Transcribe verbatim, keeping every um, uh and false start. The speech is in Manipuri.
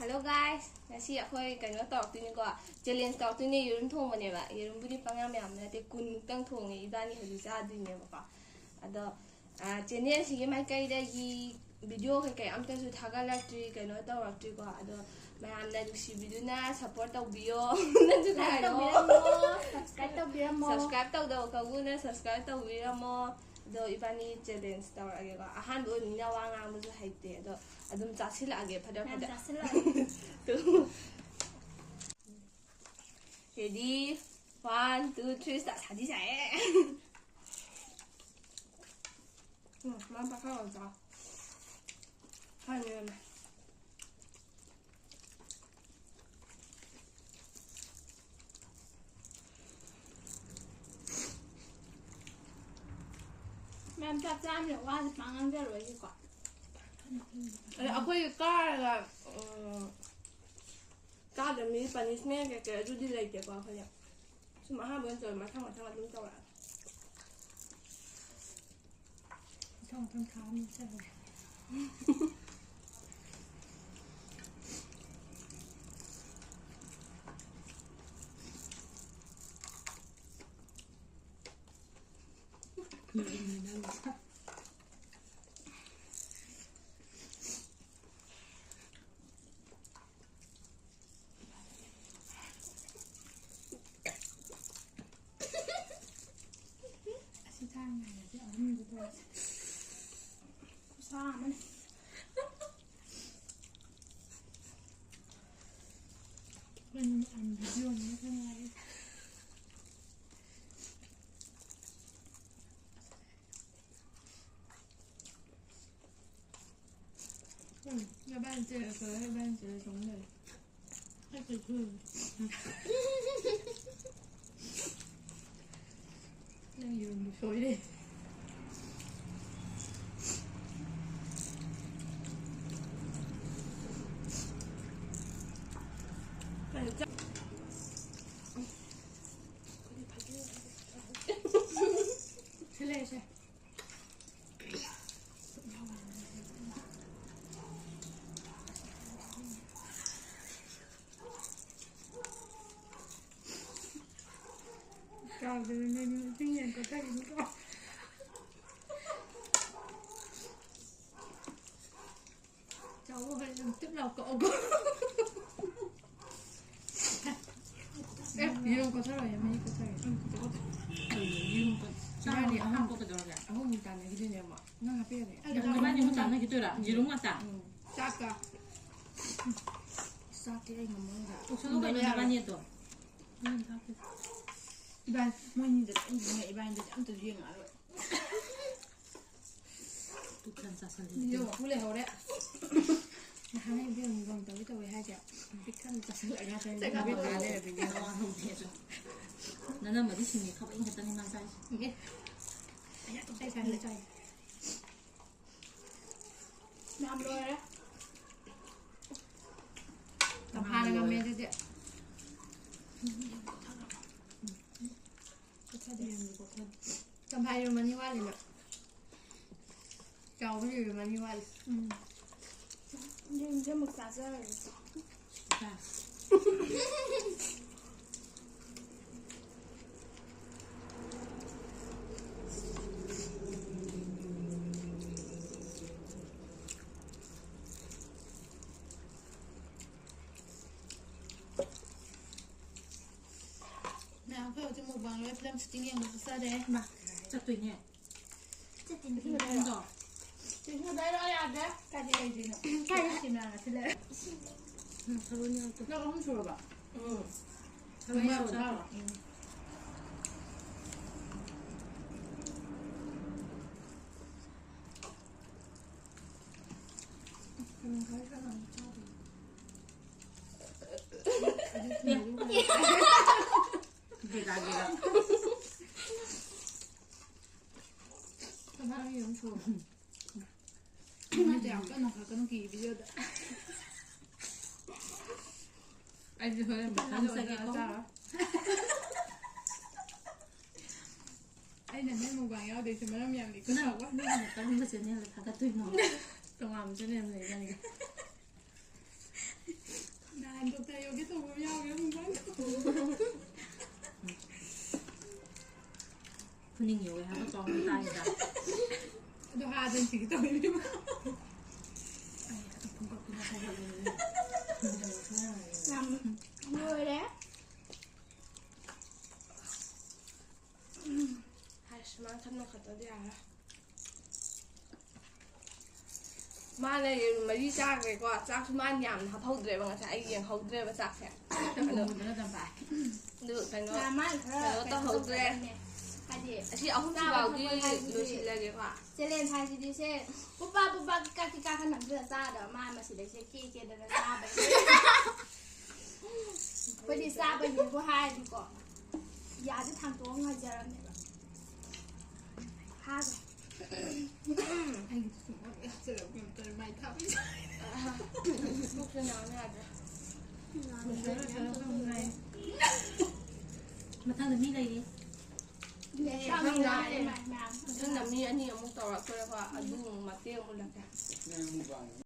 Hello guys, ꯉꯁꯤ ꯑꯩꯈꯣꯏ ꯀꯩꯅꯣ ꯇꯧꯔꯛꯇꯣꯏꯅꯤꯀꯣ, ꯆꯦꯂꯦꯟꯖ ꯇꯧꯔꯛꯇꯣꯏꯅꯦ꯫ ꯌꯦꯔꯨꯝ ꯊꯣꯡꯕꯅꯦꯕ꯫ ꯌꯦꯔꯨꯝꯕꯨꯗꯤ ꯄꯪꯌꯥꯝ ꯌꯥꯝꯕ ꯅꯠꯇꯦ, ꯀꯨꯟꯃꯨꯛꯇꯪ ꯊꯣꯡꯉꯦ, ꯏꯕꯥꯅꯤ ꯍꯧꯖꯤꯛ ꯆꯥꯗꯣꯏꯅꯦꯕꯀꯣ꯫ ꯑꯗꯣ ꯆꯦꯅꯦꯜꯁꯤꯒꯤ ꯃꯥꯏꯀꯩꯗꯒꯤ ꯚꯤꯗꯤꯑꯣ ꯀꯩꯀꯩ ꯑꯝꯇꯁꯨ ꯊꯥꯒꯠꯂꯛꯇ꯭ꯔꯤ, ꯀꯩꯅꯣ ꯇꯧꯔꯛꯇ꯭ꯔꯤꯀꯣ꯫ ꯑꯗꯣ ꯃꯌꯥꯝꯅ ꯅꯨꯡꯁꯤꯕꯤꯗꯨꯅ ꯁꯞꯄꯣꯔꯠ ꯇꯧꯕꯤꯌꯣ꯫ ꯅꯪꯁꯨ ꯂꯥꯏꯛ ꯍꯥꯏꯔꯣ꯫ ꯇꯧꯕꯤꯔꯝꯃꯣ, ꯁꯕꯁꯀ꯭ꯔꯥꯏꯕ ꯇꯧꯕꯤꯔꯝꯃꯣ꯫ ꯁꯕꯁꯀ꯭ꯔꯥꯏꯕ ꯇꯧꯗꯕ ꯀꯥꯡꯕꯨꯅ ꯁꯕꯁꯀ꯭ꯔꯥꯏꯕ ꯇꯧꯕꯤꯔꯝꯃꯣ꯫ ꯑꯗꯣ ꯏꯕꯥꯅꯤ ꯆꯦꯂꯦꯟꯖ ꯇꯧꯔꯛꯑꯒꯦꯀꯣ꯫ ꯑꯍꯥꯟꯕ ꯑꯣꯏꯕꯅꯤꯅ ꯋꯥ ꯉꯥꯡꯕꯁꯨ ꯍꯩꯇꯦ꯫ ꯑꯗꯣ ꯑꯗꯨꯝ ꯆꯥꯁꯤꯜꯂꯛꯑꯒꯦ ꯐꯗ ꯃꯌꯥꯝ ꯐꯗ꯫ ꯆꯥꯁꯤꯜꯂꯛꯑꯒꯦ꯫ Two. Ready? One, two, three, start. ꯁꯥꯗꯤ ꯁꯥꯏꯌꯦ꯫ ꯎꯝ, ꯃꯥ ꯄꯥꯈꯪ ꯑꯣꯏ ꯆꯥꯎ꯫ ꯈꯪꯉꯦ꯫ ꯃꯌꯥꯝ ꯆꯥꯛ ꯆꯥꯔꯃꯤꯅ ꯋꯥꯁꯦ ꯄꯥꯛ ꯉꯥꯡꯖꯔꯣꯏꯒꯦꯀꯣ꯫ ꯑꯗꯣ ꯑꯩꯈꯣꯏꯒꯤ ꯀꯥꯔꯒ, ꯎꯝ, ꯀꯥꯗꯕ ꯃꯤ ꯄꯅꯤꯁꯃꯦꯟ ꯀꯩꯀꯩ ꯑꯗꯨꯗꯤ ꯂꯩꯇꯦꯀꯣ ꯑꯩꯈꯣꯏꯅ꯫ ꯁꯨꯝ ꯑꯍꯥꯟꯕ ꯑꯣꯏꯅ ꯇꯧꯔꯦ, ꯃꯊꯪ ꯃꯊꯪ ꯑꯗꯨꯝ ꯇꯧꯔꯛꯑꯒꯦ꯫ ꯃꯊꯪ ꯃꯊꯪ ꯊꯥ ꯑꯃ ꯆꯠꯂꯒꯦ꯫ ꯑꯁꯤ ꯆꯥꯅꯉꯥꯏꯗꯗꯤ ꯑꯍꯨꯝꯗꯤ ꯇꯧꯔꯁꯦ꯫ ꯈꯨꯁꯥ ꯑꯃꯅꯤ꯫ ꯃꯅꯤꯡ ꯇꯝꯕꯤꯌꯣꯅ ꯈꯪꯉꯥꯏ꯫ ꯎꯝ, ꯅꯕꯥꯅꯤ ꯆꯦꯜꯂꯛꯄꯗ ꯅꯕꯥꯅꯤ ꯆꯦꯜꯂꯛꯄ ꯑꯃ ꯂꯩꯔꯦ꯫ ꯑꯩ ꯀꯩꯁꯨ ꯂꯩꯔꯣꯏ꯫ ꯅꯪ ꯌꯦꯔꯨꯝꯗꯣ ꯁꯣꯏꯔꯦ꯫ ꯀꯩꯅꯣ ꯆꯥ-, ꯁꯤ ꯂꯩꯔꯁꯦ꯫ ꯁꯨꯛ ꯌꯥꯎꯕꯅꯦ꯫ ꯆꯤꯡ ꯌꯦꯟ ꯀꯣꯠꯊꯔꯤꯅꯤꯀꯣ꯫ ꯆꯥꯎꯕ ꯍꯣꯏ ꯑꯗꯨꯝ ꯇꯤꯞ ꯂꯥꯎ ꯀꯛꯑꯣꯀꯣ꯫ ꯑꯦ, ꯌꯦꯔꯨꯝ ꯀꯣꯠꯊꯔꯣꯏ, ꯃꯍꯤ ꯀꯣꯠꯊꯔꯣꯏ꯫ ꯌꯦꯔꯨꯝ ꯀꯣꯠ-, ꯆꯥꯔꯗꯤ ꯏꯕꯥꯅꯤ ꯑꯍꯨꯝ ꯑꯍꯨꯝ ꯀꯣꯠꯀꯗꯧꯔꯒꯦ? ꯑꯍꯨꯝ ꯇꯥꯟꯅꯈꯤꯗꯣꯏꯅꯦ ꯑꯃꯨꯛ꯫ ꯅꯪ ꯍꯥꯞꯄꯤꯔꯒꯦ꯫ ꯑꯩ ꯌꯦꯔꯨꯝ ꯏꯕꯥꯅꯤ ꯑꯍꯨꯝ ꯇꯥꯟꯅꯈꯤꯗꯣꯏꯔꯥ? ꯌꯦꯔꯨꯝ ꯉꯥꯛꯇ? ꯎꯝ꯫ ꯆꯥꯛꯀ꯫ ꯆꯥꯛꯇꯤ ꯑꯩ ꯉꯝꯃꯔꯣꯏꯗ꯫ ꯇꯣꯛꯁꯜꯂꯨ ꯀꯩꯅꯣ ꯅꯕꯥꯅꯤ ꯑꯗꯣ꯫ ꯎꯝ, ꯍꯥꯞꯄꯦ꯫ ꯏꯕꯥꯅꯤ, ꯃꯣꯏꯅꯤꯗ ꯂꯣꯏ ꯌꯦꯡꯉꯦ, ꯏꯕꯥꯅꯤꯗꯗꯤ ꯑꯝꯇꯁꯨ ꯌꯦꯡꯉꯛꯑꯔꯣꯏ꯫ ꯄꯨꯛ ꯌꯥꯝ ꯆꯥꯁꯜꯂꯦ꯫ ꯚꯤꯗꯤꯑꯣ ꯃꯄꯨ ꯂꯩꯍꯧꯔꯦ꯫ ꯅꯍꯥꯟ ꯑꯩ ꯚꯤꯗꯤꯑꯣ ꯃꯄꯨ ꯇꯧꯒꯦ ꯇꯧꯋꯦ ꯍꯥꯏꯁꯦ꯫ ꯄꯤꯛ ꯊꯟꯅ ꯆꯥꯁꯜꯂꯛꯑꯒ ꯉꯥꯛꯇꯪ ꯆꯥꯛ ꯚꯤꯗꯤꯑꯣ ꯆꯥꯊꯣꯛꯑꯣ꯫ ꯇꯥ ꯂꯩꯔꯕꯅꯤꯅꯦ꯫ ꯅꯋꯥ ꯂꯧꯗꯦ ꯑꯗꯣ꯫ ꯅꯅꯝꯃꯗꯤ ꯁꯤꯡꯉꯦ, ꯈꯥꯕꯩ ꯈꯛꯇꯅꯤ ꯃꯥ ꯆꯥꯏꯁꯦ꯫ ꯑꯦ꯫ ꯑꯩ ꯑꯇꯣꯞꯄ ꯆꯥꯏ, ꯆꯥꯏ꯫ ꯃꯌꯥꯝ ꯂꯣꯏꯔꯦ꯫ ꯇꯝꯐꯥꯅ ꯉꯝꯃꯦ ꯑꯗꯨꯗꯤ꯫ ꯀꯣꯊꯗꯦ꯫ ꯇꯝꯐꯥ ꯌꯦꯔꯨꯝ ꯑꯅꯤ ꯋꯥꯠꯂꯤꯕ꯫ ꯆꯥꯎꯕ ꯌꯦꯔꯨꯝ ꯑꯅꯤ ꯋꯥꯠꯂꯤ꯫ ꯎꯝ꯫ ꯌꯦꯔꯨꯝꯁꯦ ꯑꯃꯨꯛ ꯆꯥꯖꯔꯒꯦ꯫ ꯃꯌꯥꯝ, ꯑꯩꯈꯣꯏ ꯍꯧꯖꯤꯛ ꯃꯨꯛꯕꯥꯡ ꯂꯣꯏꯔꯦ, ꯐꯤꯂꯝ ꯁꯨꯇꯤꯡ ꯌꯦꯡꯕ ꯆꯠꯆꯔꯦ꯫ ꯃꯥ, ꯆꯠꯇꯣꯏꯅꯦ꯫ ꯆꯠꯇꯣꯏꯅꯦ꯫ ꯅꯪꯗꯣ? ꯁꯤꯁꯨ ꯂꯩꯔꯛꯑꯣ ꯌꯥꯗ꯭ꯔꯦ꯫ ꯀꯥꯏꯗ ꯂꯩꯗꯣꯏꯅꯣ? ꯀꯥꯏꯗ ꯁꯤ ꯃꯌꯥꯝ ꯉꯁꯤ ꯂꯩꯔꯦ? ꯎꯝ, ꯊꯔꯣꯏ ꯃꯌꯥꯝꯗꯣ꯫ ꯅꯪ ꯑꯍꯨꯝ ꯁꯨꯔꯕ? ꯎꯝ꯫ ꯊꯔꯣꯏ ꯌꯥꯝ ꯆꯥꯔꯣ꯫ ꯎꯝ꯫ ꯀꯩꯅꯣ ꯈꯔ ꯈꯔ ꯑꯃꯨꯛ ꯆꯥꯗꯣꯏꯅꯦ꯫ ꯒꯦꯒꯥ ꯒꯦꯒꯥ꯫ ꯀꯅꯥꯒꯤ ꯑꯃꯨꯛ ꯁꯨꯔꯕ? ꯅꯠꯇꯦ, ꯌꯥꯝ ꯀꯟꯅ ꯈꯔ ꯀꯟꯅ ꯀꯤ ꯚꯤꯗꯤꯑꯣꯗ꯫ ꯑꯩꯁꯨ ꯍꯣꯔꯦꯟ ꯈꯤꯇꯪ ꯃꯊꯟꯗ ꯂꯥꯝꯖꯒꯦꯀꯣ꯫ ꯑꯣꯏꯔꯒ ꯆꯥꯔꯣ꯫ ꯑꯩꯅ ꯅꯪ ꯃꯨꯛꯕꯥꯡ ꯌꯥꯎꯗꯣꯏꯁꯦ ꯃꯔꯝ ꯌꯥꯝ ꯂꯩꯀꯣ꯫ ꯅꯪ, ꯅꯪꯅ ꯀꯔꯝꯕ ꯆꯦꯅꯦꯜꯗ ꯊꯥꯒꯠꯇꯣꯏꯅꯣ? ꯇꯣꯉꯥꯟꯕ ꯆꯦꯅꯦꯜ ꯑꯃ ꯂꯩꯖꯥꯠꯅꯤ꯫ ꯅꯍꯥꯟ ꯗꯣꯛꯇꯔ ꯌꯣꯒꯤ ꯇꯧꯕ ꯑꯃ ꯌꯥꯎꯈ꯭ꯔꯦ ꯃꯨꯛꯕꯥꯡ꯫ ꯐꯨꯅꯤꯡ ꯌꯧꯋꯦ ꯍꯥꯏꯕ ꯄꯥꯎ ꯑꯃ ꯇꯥꯏꯗ꯫ ꯑꯗꯣ ꯍꯥꯗꯅ ꯁꯤꯒꯦ ꯇꯧꯋꯦ ꯏꯕꯦꯝꯃ꯫ ꯑꯩ ꯑꯗꯨ ꯄꯨꯡꯀꯞ ꯄꯨꯡꯀꯞ ꯍꯧꯒꯠꯂꯦ꯫ ꯌꯥꯝ ꯂꯣꯏꯔꯦ꯫ ꯍꯥꯏ, ꯁꯨꯃꯥꯏꯅ ꯈꯟꯅ ꯈꯠꯇꯗꯤ ꯌꯥꯔꯣꯏ꯫ ꯃꯥꯅ ꯌꯦꯔꯨꯝ ꯃꯔꯤ ꯆꯥꯈ꯭ꯔꯦꯀꯣ꯫ ꯆꯥꯛꯁꯨ ꯃꯥꯅ ꯌꯥꯝꯅ ꯍꯥꯞꯍꯧꯗ꯭ꯔꯦꯕ ꯉꯁꯥꯏ, ꯑꯩ ꯌꯦꯡꯍꯧꯗ꯭ꯔꯦꯕ ꯆꯥꯛꯁꯦ꯫ ꯑꯗꯣ, ꯃꯨꯟꯗꯅ ꯑꯗꯨꯝ ꯄꯥꯏ꯫ ꯑꯗꯨ ꯀꯩꯅꯣ, ꯃꯥ-, ꯃꯥꯅ ꯈꯔ ꯀꯩꯅꯣ ꯀꯩꯅꯣ ꯇꯧꯍꯧꯗ꯭ꯔꯦ꯫ ꯇꯧꯖꯔꯝꯃꯦ꯫ ꯍꯥꯏꯗꯤ ꯑꯁꯤ ꯑꯍꯨꯝꯁꯤ ꯆꯥꯕ ꯐꯥꯎꯗꯤ ꯊꯛꯄ ꯍꯥꯏꯁꯤꯗꯤ ꯂꯣꯏꯁꯤꯜꯂꯒꯦꯀꯣ꯫ Challenge ꯍꯥꯏꯁꯤꯗꯤ ꯁꯦ ꯄꯨꯞꯄ ꯄꯨꯞꯄ ꯀꯤꯀꯥ ꯀꯤꯀꯥ ꯈꯔ ꯅꯝꯁꯤꯜꯂ ꯆꯥꯗꯕ, ꯃꯥ ꯃꯁꯤꯗꯩꯁꯤꯗ ꯀꯦ ꯀꯦꯗꯅ ꯆꯥꯕꯅꯤ꯫ ꯑꯩꯈꯣꯏꯗꯤ ꯆꯥꯕꯒꯤꯕꯨ ꯍꯥꯏꯔꯗꯤꯀꯣ, ꯌꯥꯁꯦ ꯊꯥꯡꯇꯣꯛꯑ ꯉꯥꯏꯖꯔꯝꯅꯦꯕ꯫ ꯐꯥꯈ꯭ꯔꯦ꯫ ꯑꯩꯒꯤꯗꯨꯁꯨ ꯃꯣꯔꯣꯛ ꯌꯥꯛꯁꯜꯂꯛꯄ ꯌꯥꯝ ꯇꯧꯔꯦ, ꯃꯥꯏ ꯊꯥꯕ ꯌꯥꯗ꯭ꯔꯦ꯫ ꯄꯨꯛꯁꯦ ꯅꯥꯕ ꯌꯥꯗ꯭ꯔꯦ꯫ ꯃꯊꯪꯗ ꯃꯤ ꯂꯩꯔꯤ꯫ ꯃꯊꯪꯗ, ꯃꯊꯪꯗ ꯃꯤ ꯑꯅꯤ ꯑꯃꯨꯛ ꯇꯧꯔꯛꯇꯣꯔꯦꯀꯣ, ꯑꯗꯨ ꯑꯃꯨꯛ ꯃꯇꯦꯛ ꯑꯃꯨꯛ ꯎꯠꯂꯛꯀꯦ꯫